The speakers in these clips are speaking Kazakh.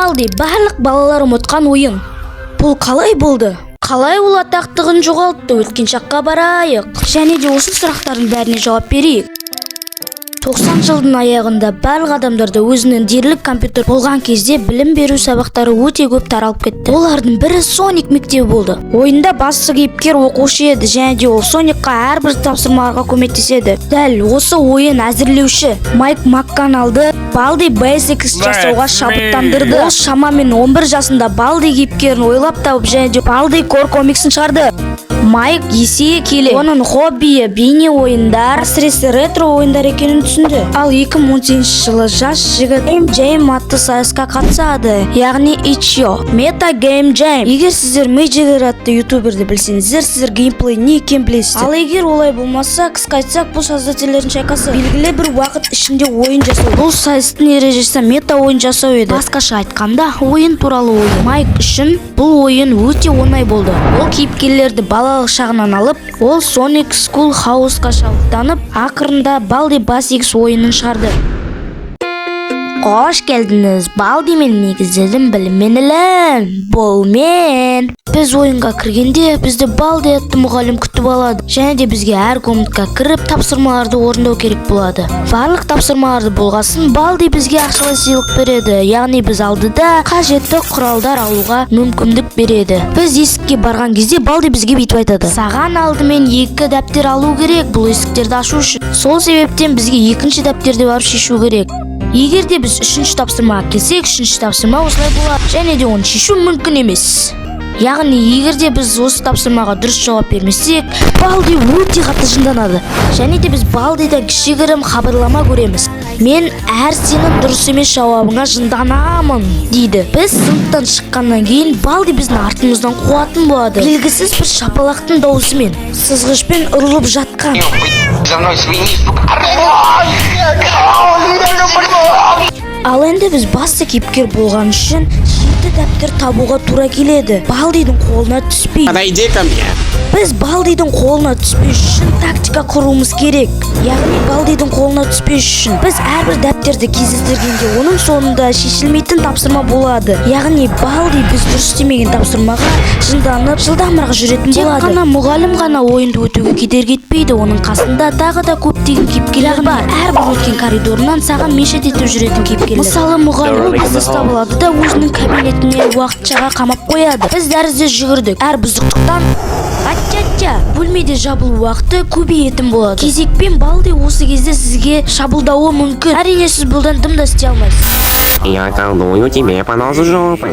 Балди — барлық балалар ұмытқан ойын. Бұл қалай болды? Қалай ол атақтығын жоғалтты? Өткен шаққа барайық және де осы сұрақтардың бәріне жауап берейік. 90 жылдың аяғында барлық адамдарда өзінің дерлік компьютер болған кезде білім беру сабақтары өте көп таралып кетті. Олардың бірі Соник мектебі болды. Ойында басты кейіпкер оқушы еді және де ол Соникқа әрбір тапсырмаларға көмектеседі. Дәл осы ойын әзірлеуші Майк Макканалды Балди Basics жасауға шабыттандырды. Ол шамамен 11 жасында Балди кейіпкерін ойлап тауып және де Балди Кор комиксін шығарды. Майк есейе келе оның хоббиі бейне ойындар, әсіресе ретро ойындар екенін түсінді. Ал 2018 жылы жас жігіт Game Jam атты сайысқа қатысады, яғни Itch.io Meta Game Jam. Егер сіздер Major атты ютуберді білсеңіздер, сіздер геймплей не екенін білесіздер. Ал егер олай болмаса, қысқа айтсақ, бұл создательдердің шайқасы, белгілі бір уақыт ішінде ойын жасау. Бұл сайыстың ережесі мета ойын жасау еді, басқаша айтқанда, ойын туралы ойын. Майк үшін бұл ойын өте оңай болды. Ол кейіпкерлерді балалық шағынан алып, ол Sonic School House-қа шабыттанып, ақырында Балди Basics ойынын шығарды. Қош келдіңіз! Балди мен негіздердің білім мен ілім. Бұл мен. Біз ойынға кіргенде, бізді Балди атты мұғалім күтіп алады және де бізге әр комнатқа кіріп, тапсырмаларды орындау керек болады. Барлық тапсырмаларды болғасын, Балди бізге ақшалай сыйлық береді, яғни біз алдыда қажетті құралдар алуға мүмкіндік береді. Біз есікке барған кезде Балди бізге бүйтіп айтады: «Саған алдымен екі дәптер алу керек бұл есіктерді ашу үшін». Сол себептен бізге екінші дәптерді барып шешу керек. Егер де біз үшінші тапсырмаға келсек, үшінші тапсырма осылай болады және де оны шешу мүмкін емес. Яғни егер де біз осы тапсырмаға дұрыс жауап бермесек, Балди өте қатты жынданады және де біз Балдидан кішігірім хабарлама көреміз: «Мен әр сенің дұрыс емес жауабыңа жынданамын», — дейді. Біз сыныптан шыққаннан кейін Балди біздің артымыздан қуатын болады белгісіз бір шапалақтың дауысымен, сызғышпен ұрылып жатқан. За мной свиньи, сука. Ал енді біз басты кейіпкер болған үшін жеті дәптер табуға тура келеді, Балдидің қолына түспей. Подойди ко мне. Біз Балдидің қолына түспес үшін тактика құруымыз керек. Яғни Балдидің қолына түспес үшін біз әрбір дәптерді кездестіргенде, оның соңында шешілмейтін тапсырма болады. Яғни Балди біз дұрыс істемеген тапсырмаға жынданып, жылдамырақ жүретін болады. Тек қана мұғалім ғана ойынды өтуге кедергі етпейді, оның қасында тағы да көптеген кейіпкерлер бар. Әрбір өткен коридорынан саған мешать етіп жүретін кейіпкерлер. Мысалы, мұғалім, ол бізді ұстап алады да, өзінің кабинетіне уақытшаға қамап қояды. Біз дәрісте жүгірдік, әр бұзықтықтан аття бөлмеде жабылу уақыты көбейетін болады. Кезекпен Балди осы кезде сізге шабуылдауы мүмкін. Әрине, сіз бұдан дым да істей алмайсыз. Я колдую тебе по носу жопы.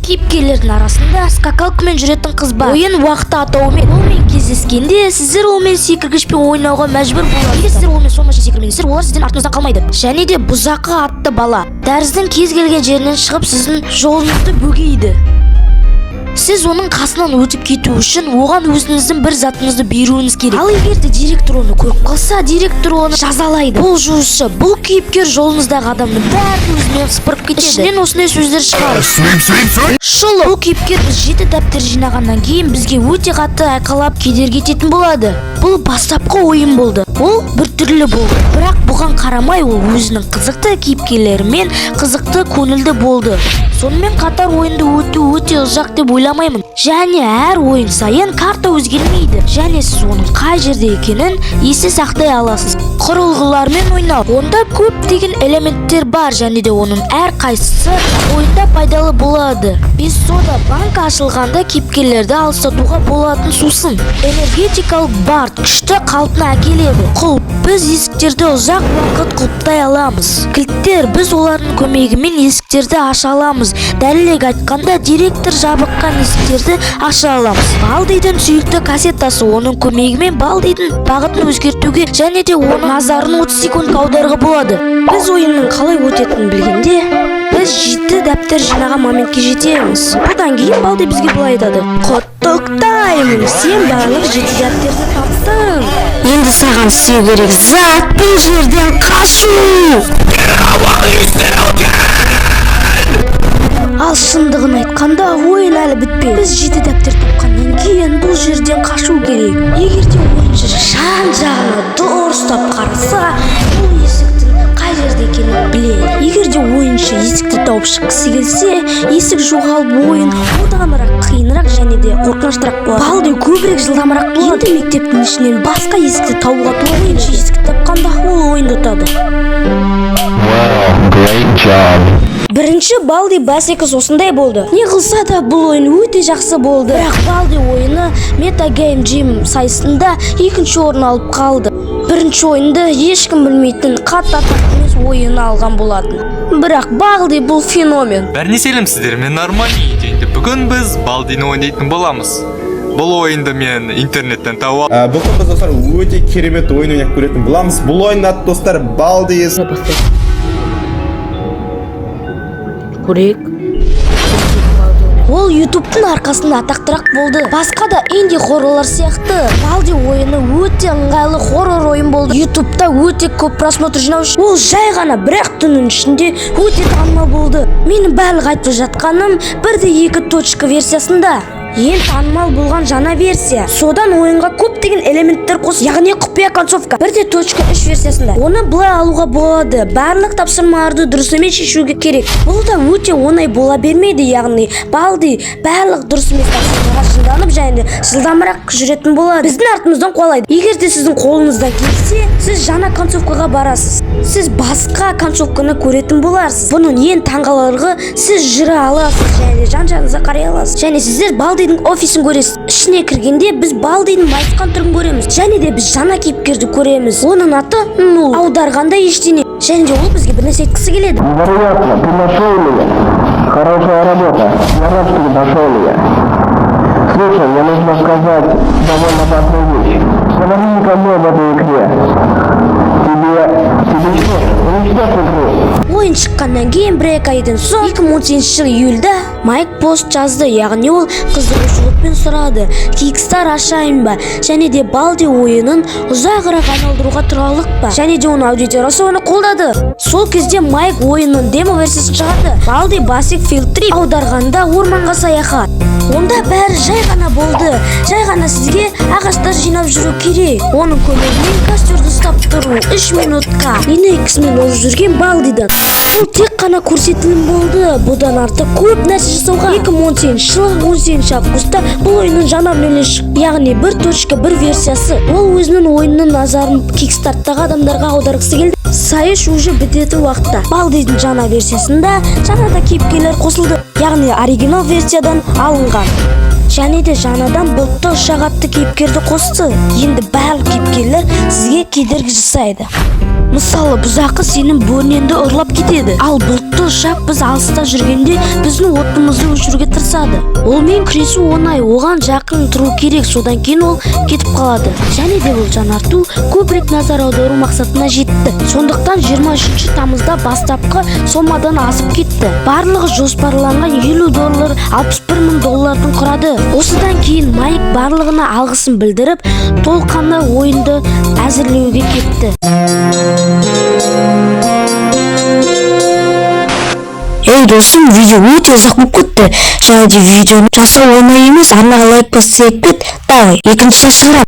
Кейіпкерлердің арасында скакалкамен жүретін қыз бар, ойын уақыты атауымен. Онымен кездескенде сіздер онымен секіргішпен ойнауға мәжбүр болады. Егер сіздер онымен сонша секірмеңіздер, олар сізден артыңыздан қалмайды. Және де бұзақы атты бала дәрістің кез келген жерінен шығып, сіздің жолыңызды бөгейді. Сіз оның қасынан өтіп кету үшін оған өзіңіздің бір затыңызды беруіңіз керек. Ал егер де директор оны көріп қалса, директор оны жазалайды. Бұл жуушы, бұл кейіпкер жолыңыздағы адамның бәрін өзімен сыпырып кетеді, ішінен осындай сөздер шығады: «Шұлық». Бұл кейіпкер біз жеті дәптер жинағаннан кейін бізге өте қатты айқайлап, кедергі ететін болады. Бұл бастапқы ойын болды, ол біртүрлі болды, бірақ бұған қарамай ол өзінің қызықты кейіпкерлерімен қызықты, көңілді болды. Сонымен қатар ойынды өту өте ұзақ деп ойламаймын және әр ойын сайын карта өзгермейді және сіз оның қай жерде екенін есте сақтай аласыз. Құрылғылармен ойнау: онда көптеген элементтер бар және де оның әрқайсысы ойында пайдалы болады. Без сода банка ашылғанда кейіпкерлерді алыстатуға болатын сусын. Энергетикалық бар күшті қалпына әкеледі. Құлып: біз есіктерді ұзақ уақыт құлыптай аламыз. Кілттер: біз олардың көмегімен есіктерді аша аламыз, дәлірек айтқанда, директор жабыққан есіктерді аша аламыз. Балдидің сүйікті кассетасы: оның көмегімен Балдидің бағытын өзгертуге және де оның назарын 30 секундқа аударуға болады. Біз ойынның қалай өтетінін білгенде, біз жеті дәптер жинаған моментке жетеміз. Бұдан кейін Балди бізге былай айтады: «Құттықтаймын, сен барлық жеті дәптерді таптың. Енді саған істеу керек зат — бұл жерден қашу». Ал шындығын айтқанда, ойын әлі бітпеді. Біз жеті дәптер тапқаннан кейін бұл жерден қашу керек. Егер де ойыншы жан жағына дұрыстап қараса, бұл есіктің қай жерде екенін екенін біледі. Егер де ойыншы есікті тауып шыққысы келсе, есік жоғалып, ойын оданырақ қиынырақ және де қорқыныштырақ болады. Балди көбірек жылдамырақ болады. Енді мектептің ішінен басқа есікті табуға тура. Ойыншы есікті тапқанда, ол ойынды ұтады. Wow, great job. Бірінші Балди Basics осындай болды. Не қылса да, бұл ойын өте жақсы болды. Бірақ Балди ойыны Meta Game Jam сайысында екінші орын алып қалды. Бірінші ойынды ешкім білмейтін, қатты атақты емес ойыны алған болатын. Бірақ Балди бұл феномен. Бәріне сәлем, сіздермен Нормани. Және де бүгін біз Балдины ойнайтын боламыз. Бұл ойынды мен интернеттен тауып Бүгін біз, достар, өте керемет ойын ойнап көретін боламыз. Бұл ойынның аты, достар, Балди. Көрейік. Ол Ютубтың арқасында атақтырақ болды. Басқа да инди хоррорлар сияқты Балди ойыны өте ыңғайлы хоррор ойын болды. Ютубта өте көп просмотр жинау үшін ол жай ғана бір-ақ түннің ішінде өте танымал болды. Менің барлық айтып жатқаным бір де екі точка версиясында. Ең танымал болған жаңа версия. Содан ойынға көптеген элементтер қос, яғни құпия концовка. 1.3 версиясында. Оны былай алуға болады. Барлық тапсырмаларды дұрыс емес шешуге керек. Бұл да өте оңай бола бермейді, яғни Балди барлық дұрыс емес тапсырмаға жынданып және де жылдамырақ жүретін болады. Біздің артымыздан қуалайды. Егер де сіздің қолыңыздан келсе, сіз жаңа концовкаға барасыз. Сіз басқа концовканы көретін боларсыз. Бұның ең таңғаларлығы, сіз жүре аласыз және де жан-жағыңызға қарай аласыз. Және сіздер Балдидің офисін көресіз. Ішіне кіргенде біз Балдидің майысқан түрін көреміз. Және де біз жаңа кейіпкерді көреміз. Оның аты Нул. Аударғанда ештеңе. Және де ол бізге бір нәрсе айтқысы келеді. Невероятно, ты нашел меня. Хорошая работа. Я рад, что ты нашел меня. Слушай, мне нужно сказать довольно важную вещь. Говори никому об этой игре. Тебе что, начнешь игру? Ойын шыққаннан кейін бір екі айдан соң, 2018 жылы июльда Майк пост жазды, яғни ол қызығушылықпен сұрады: Kickstarter ашайын ба және де Балди ойынын ұзағырақ айналдыруға тұралық па? Және де оның аудиториясы оны қолдады. Сол кезде Майк ойынның демо версиясын шығарды, Балди Basic Field Trip, аударғанда орманға саяхат. Онда бәрі жай ғана болды. Жай ғана сізге ағаштар жинап жүру керек, оның көмегімен костерді ұстап тұру 3 минутқа. X-мен озып жүрген Балдидан бұл тек қана көрсетілім болды, бұдан артық көп нәрсе жасауға. 2018 жылы 18 августта бұл ойынның жаңа обновление шықты, яғни 1.1 версиясы. Ол өзінің ойынның назарын Кикстарттағы адамдарға аударғысы келді. Сайыс уже бітетін уақытта Балдидің жаңа версиясында жаңа да кейіпкерлер қосылды, яғни оригинал версиядан алынған, және де жаңадан бұлтты ұшақ атты кейіпкерді қосты. Енді барлық кейіпкерлер сізге кедергі жасайды. Мысалы, бұзақы сенің бөрнеңді ұрлап кетеді, ал бұлтты ұшақ біз алыста жүргенде біздің отымызды өшіруге тырысады. Олмен күресу оңай, оған жақын тұру керек, содан кейін ол кетіп қалады. Және де бұл жаңарту көбірек назар аудару мақсатына жетті, сондықтан 23 тамызда бастапқы сомадан асып кетті. Барлығы жоспарланған 50 доллар 61 мың доллардың құрады. Осыдан кейін Майк барлығына алғысын білдіріп, толыққанды ойынды әзірлеуге кетті. Ей, досым, видео өте ұзақ болып кетті және де видеоны жасау оңай емес. Арнаға лайк басып кет. Давай, екіншісін шығарам.